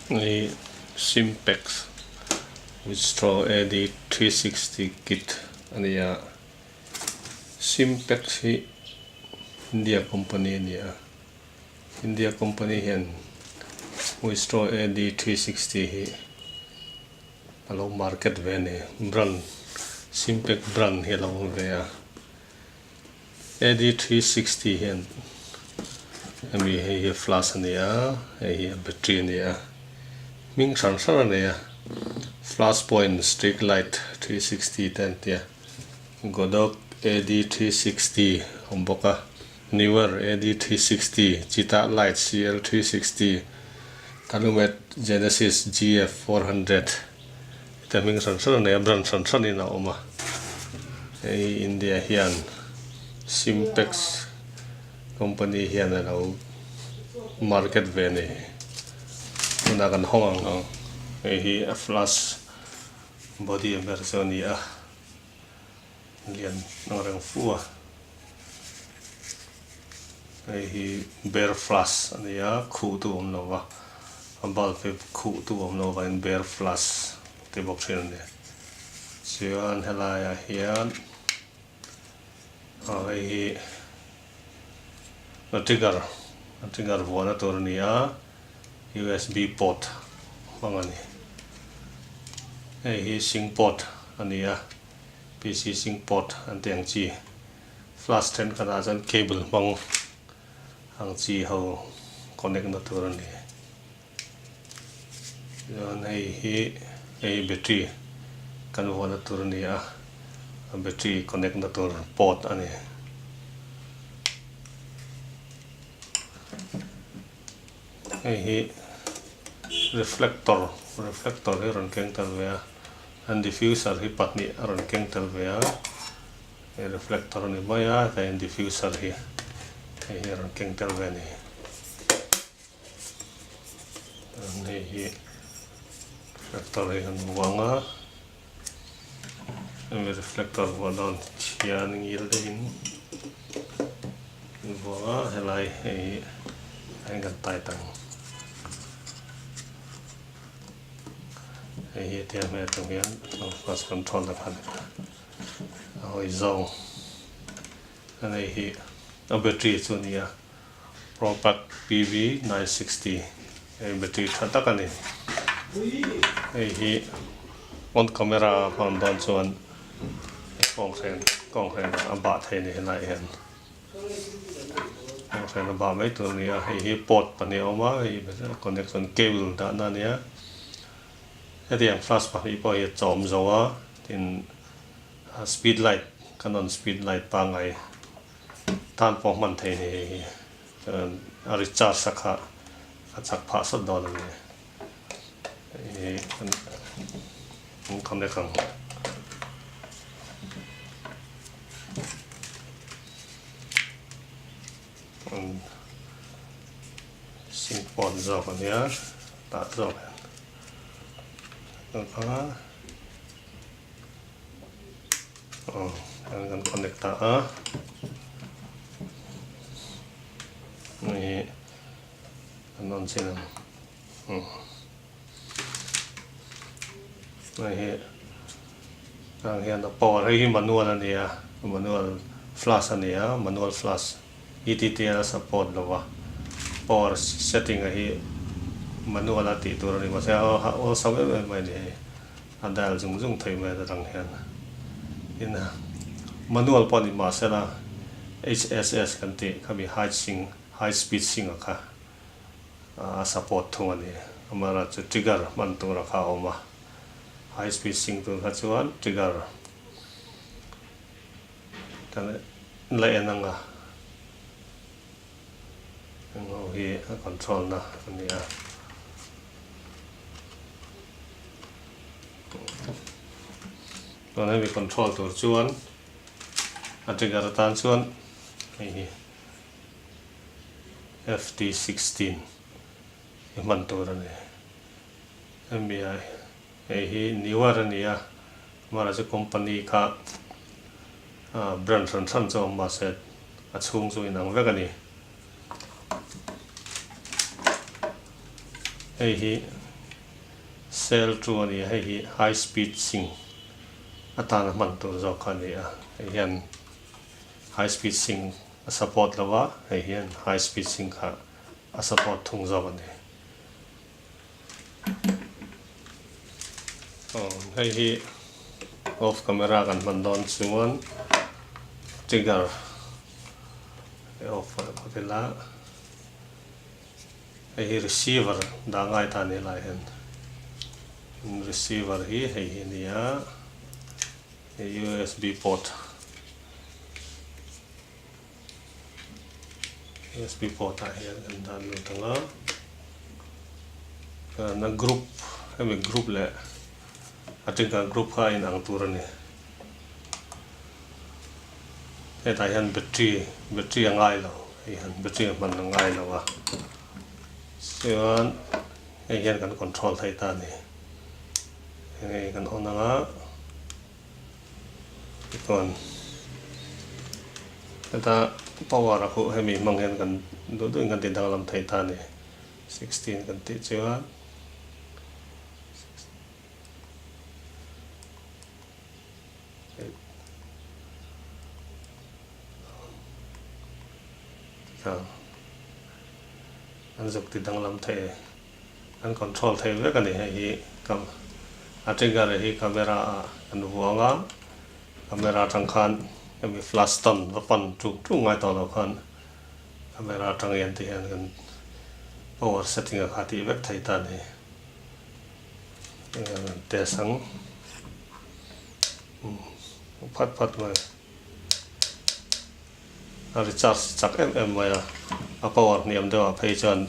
Hei Simpex Withdraw AD 360 kit a ni a, Simpex hi India company a ni a, India company hian Withdraw AD 360 hi a lo market ve a ni, brand Simpex brand hi a lo awm ve a. AD 360 hian hemi hei hi flash a ni a, hei hi a battery a ni a, hming hran hran a nei a, flash point street light 360 te an ti a, Godox AD 360 a awm bawk a, Newer AD 360, Cheetah light CL 360, Calumet Genesis GF 400. Heta hming hran hran a nei a, brand hran hranin a awm a, hei India hian Simpex company hian a lo market ve a ni, tunah kan hawng ang ang, hei hi a flash body a ber chu a ni a, lian ang reng fu a, hei hi bare flash a ni a, khuh tu awm lo va, a bulb hi khuh tu awm lo vangin bare flash tih bawk thin a ni. Chuan helaiah hian aw hei hi a trigger a trigger vuahna tur a ni a, usb port hmang a ni. Hei hi sing port a ni a. PC sync port an tih ang chi flash thenkhatah chuan cable hmang ang chi ho connect na tur a ni. Chuan hei hi hei hi battery kan vuahna tur a ni a, a battery connect na tur port a ni. Hei hi reflector reflector hi a rawn keng tel ve a an diffuser hi pahnih a rawn keng tel ve a hei reflector a ni mai a heta hian diffuser hi hei hi a rawn keng tel ve a ni hei hi reflector hi kan vuang a hemi reflector vuah dawn hian ngil deuhin kan vuang a helai hei hi a in kan tight ang hei hi tia hmel atang hian flash control te khan a hawi zawng a nei hi a battery chu a ni a Propac PV 960 hei battery tha tak a ni. Hei hi on camera a hman dawn chuan kawnghren kawnghren a bah thei a ni helaiah hian kawnghren a bah mai tur a ni a hei hi port pahnih a awm a hei connection cable dahna a ni a hetiang flash pahnih pawh hi a chawm zo a tin speed light kan on speed light pangngai. Tan pawh hman thei ni hei hi chuan a recharge a kha a chak phah sawt dawn a ni hei hi an connect ang. Sink pawh an zawk a nia tah zawk hian a. Aw hian kan connect ta a hei hi kan on chin ang hei hi tang hian a power hei hi manual a ni a manual flash a ni a manual flash E_T_T_L a support lo va power setting a hi manual a tih tur a ni mahse a awlsam em em mai a ni hei. A dial zung zung thei mai a dang hian in manual pawh ni mah sela HSS kan tih khami high sync high speed sync a kha a support thung a ni. Amaherawhchu trigger hman tur a kha a awm a, high speed sync tur kha chuan trigger kan la en ang a, heng ho hi a control na a ni a. Chuan hemi control tur chuan a trigger atan chuan hei hi FT16 hi hman tur a ni. Hemi ah hei hi newer a ni a, amaherawhchu company kha brand hran hran chu a awm mahse a chhung chu inang vek a ni. Hei hi. Cell chu a ni a, hei hi high speed sync atana hman tur zawk kha a ni a, hei hian high speed sync a support lo a, hei hian high speed sync kha a support thung zawk a ni. Aw hei hi off camera kan hman dawn chuan trigger off phawt ila. Hei hi receiver dah ngai ta ni lai hian receiver hi hei hi a ni a, hei usb port usb port ah hian kan dah lut ang a, chuan a group hemi group leh a tingkah group kha a inang tur a ni. Hetah hian battery battery a ngai lo hei hian battery a hman a ngai lo a chuan hei hian kan control thei ta a ni hei kan on ang a tichuan heta power a khuh hemi hmang hian kan duh duhin kan ti danglam thei ta a ni 16 kan tih chuan. An zuk ti danglam thei an control thei vek a ni hei hi a trigger hi camera ah kan vuang a camera atang khan hemi flash stone va pan tuk tuk ngai tawh lo khan camera atang hian ti hian kan power setting a kha tih vek thei ta a ni. Test ang phat phat mai a recharge chak em em mai a a power hniam deuh ah phei chuan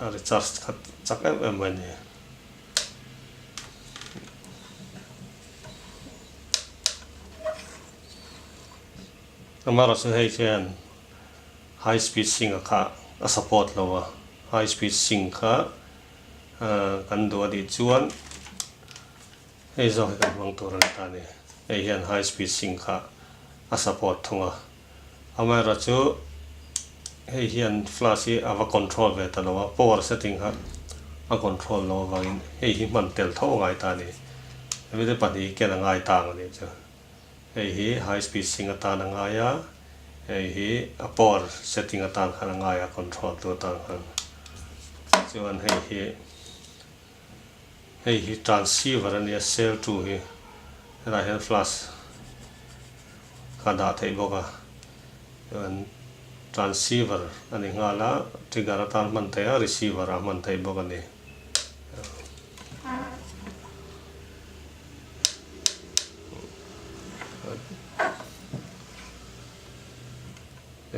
a recharge khat chak em em mai a ni. Amaherawhchu hei hian high speed sync a kha a support lo a high speed sync kha Kan duh a nih chuan hei zawk hi kan hmang tur a ni ta a ni. Hei hian high speed sync kha a support thung a. Amaherawhchu hei hian flash hi a va control ve ta lo a, power setting kha a control lo avangin hei hi hman tel tho a ngai ta a ni. Hemi te pahnih hi ken a ngai ta ang a nih chu. Hei hi high speed sync atan a ngai a, hei hi a power setting atan khan a ngai a, control tu atan khan. Chuan hei hi hei hi transceiver a nia, cell tu hi helaiah hian flash kha dah theih bawk a, chuan transceiver a ni nghal a, trigger atan hman theih a, receiver ah hman theih bawk a ni.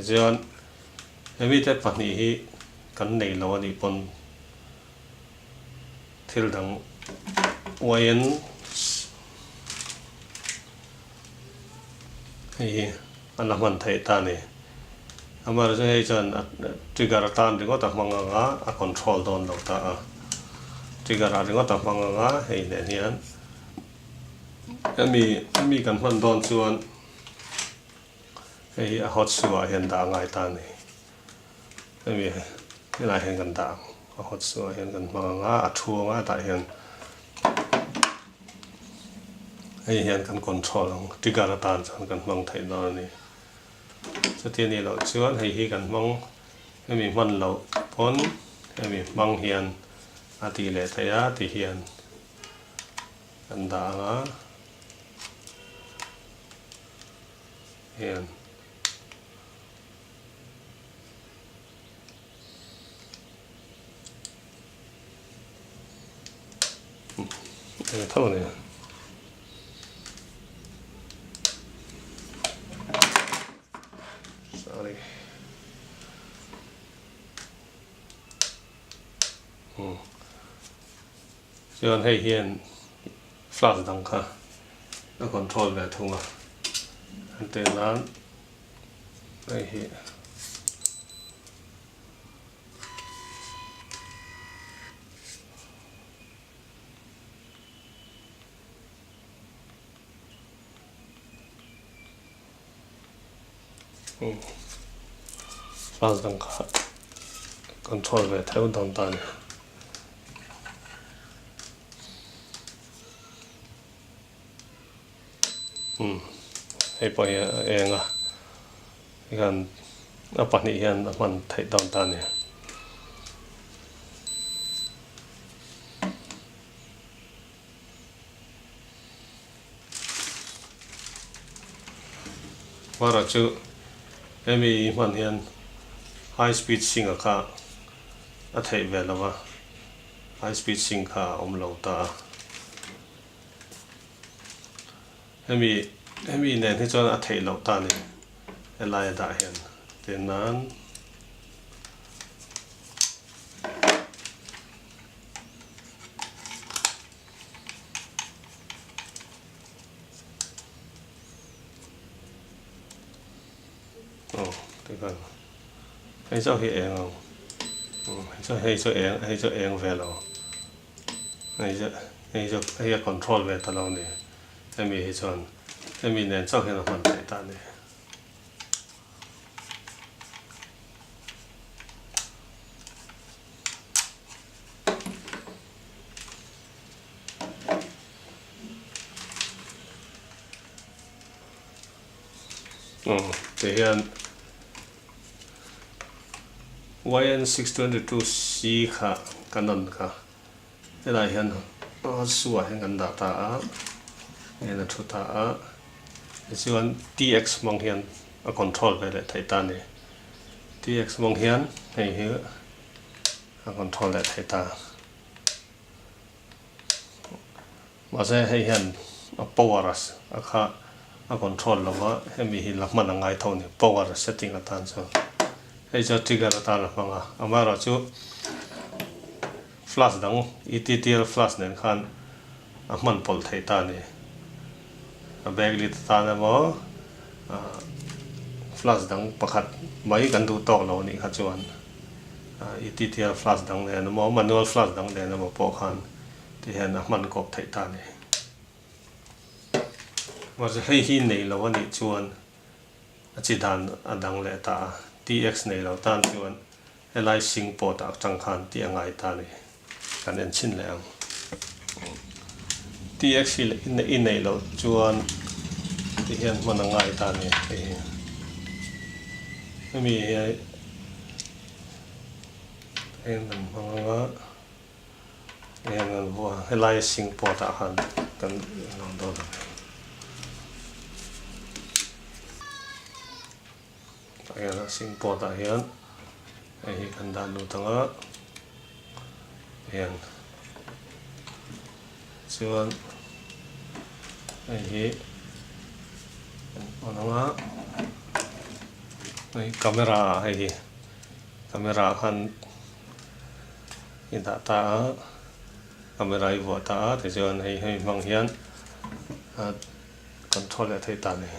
Tichuan hemi te pahnih hi kan nei lo a nih pawn thil dang uaiin hei hi a la hman theih ta a ni. Amaherawhchu hei chuan a trigger atan ringawt a hmang ang a, a control dawn lo ta a. Trigger ah ringawt a hmang ang a, hei nen hian hemi hemi kan hman dawn chuan hei hi a hot shoe ah hian dah a ngai ta a ni. Hemi helaiah hian kan dah ang, a hot shoe ah hian kan hmang ang a, a thu ang a tah hian hei hian kan control ang, trigger atan chuan kan hmang theih dawn a ni. Chuti a nih loh chuan hei hi kan hmang hemi hman loh pawn hemi hmang hian a tih leh theih a ti hian kan dah ang a hian. Eng tho a ni. Sorry. Hmm. Chuan hei hian flash dang kha a control ve thung a. An teh nan hei hi Flash dang kha control ve theuh dawn ta a ni. Umm hei pawh hi a eng a tikhan a pahnih hian a hman theih dawn ta a ni. Mara chu hemi i hman hian high speed sync a kha a theih ve lo va, high speed sync kha a awm lo ta a. Hemi hemi nen hi chuan a theih loh ta a ni helai a dah hian tin nan. Aw tikhan hei chauh hi eng ang hei chu hei chu eng hei chu eng ve lo hei chu hei chu hei a control ve ta lo a ni hemi hi chuan hemi nen chauh hian a hman theih ta a ni. Aw tih hian YN 622 C kha Canon kha helai hian suah hian kan dah ta a heng a thu ta a tichuan TX hmang hian a control ve leh theih ta a ni TX hmang hian hei hi a control leh theih ta. Mahse hei hian a power a kha a control lo va, hemi hi la hman a ngai tho a ni, power setting atan chuan. Hei chu trigger atan a hmang a, amaherawhchu flash dang ETTL flash nen khan a hman pawlh theih ta a ni. A backlit atan emaw flash dang pakhat mai kan duh tawk lo anih kha chuan ETTL flash dang nen emaw manual flash dang nen emaw pawh khan ti hian a hman kawp theih ta a ni. Mahse hei hi nei lo anih chuan a chi dan a dang leh ta a, TX nei lo tan chuan helai sing pawt ah tang khan tih a ngai ta a ni. Kan en chhin leh ang. TX hi i neih loh chuan ti hian hman a ngai ta a ni hei hi. Hemi hi heng kan hmang ang a. Heng an vuah a, helai sing pawt ah khan kan lang dawn a ni. Tah hian a sing pawt ah hian hei hi kan dah lut ang a, hian chuan hei hi kan on ang a, hei camera ah hei hi camera ah khan i dah ta a camera i vuah ta a tichuan hei hemi hmang hian control leh theih ta a ni.